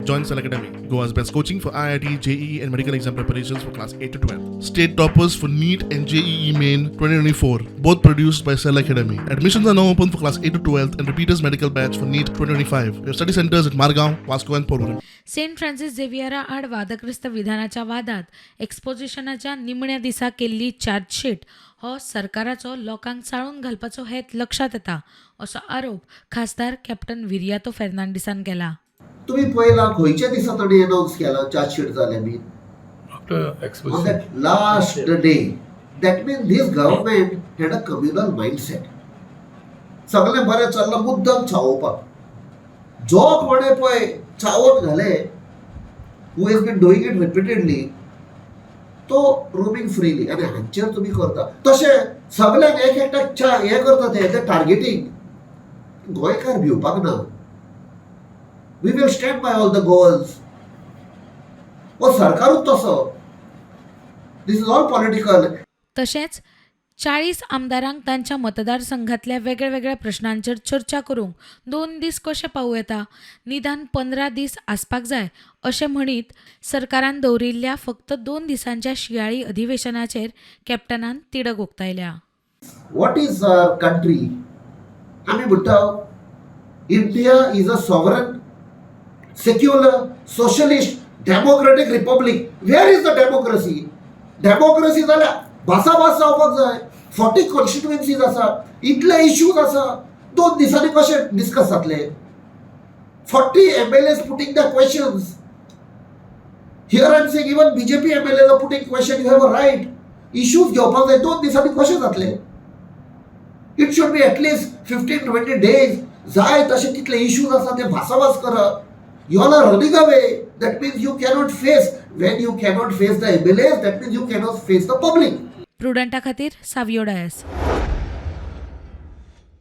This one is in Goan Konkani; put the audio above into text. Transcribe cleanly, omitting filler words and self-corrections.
Join Cell Academy, Goa's best coaching for IIT, JEE, and medical exam preparations for class 8 to 12. State toppers for NEET and JEE Main 2024, both produced by Cell Academy. Admissions are now open for class 8 to 12 and repeaters medical batch for NEET 2025. We have study centers at Margao, Vasco, and Porvorim. Saint Francis झेवियरा आड वादग्रस्त विधानाच्या वादात एक्सपोजिशनाच्या निमण्या दिसा केल्ली चार्जशीट हो सरकाराचो लोकांक चाळून घालपाचो हेत लक्षात येता, असो आरोप खासदार कॅप्टन विरियातो फेर्नांडीसान केला. तुम्ही पळयला, खंयच्या दिसा ताणें अनावन्स केला चार्जशीट जालें बीन? After on exposition. That last day. That means this government had a communal mindset. सगळें बरें चल्लां, मुद्दम चावोवपाक. जो कोणें पळय चावोवन घाले, who has been doing it repeatedly, तो रोमिंग फ्रीली. आनी हांचेर तुमी करता तशें सगल्यांक एक एकट्याक च्या हें करता ते टार्गेटींग. गोंयकार भिवपाक ना. We will stand by all the Goans. हो सरकारूच तसो. This is all political. तशेंच 40 आमदारांक तांच्या मतदारसंघातल्या वेगळ्यावेगळ्या प्रश्नांचेर चर्चा करूंक 2 दीस कशें पावूं येता? निदान 15 दीस आसपाक जाय, अशें म्हणीत सरकारान दवरिल्ल्या फक्त 2 दिसांच्या शिंयाळी अधिवेशनाचेर कॅप्टनान तिडक उक्तायल्या. What is our country? आमी म्हणटा, India is a sovereign, secular, socialist, democratic republic. Where is the democracy? Democracy जाल्यार भासाभास जावपाक जाय. 40 कॉन्स्टिट्युएन्सीज आसा, इतले इश्यूज आसा, 2 दिसांनी कशें डिस्कस जातले? 40 MLAs putting the questions. Here I am saying, even BJP MLAs are putting question. You have a right. Issues घेवपाक जाय. 2 दिसांनी कशें जातलें? It should be at least 15-20 days. जाय तशे कितले इश्यूज आसा ते भासाभास करप. You all are running away. That means you cannot face. When you cannot face the MLAs, that means you cannot face the public. प्रुडंटा खातीर सावियो डायस.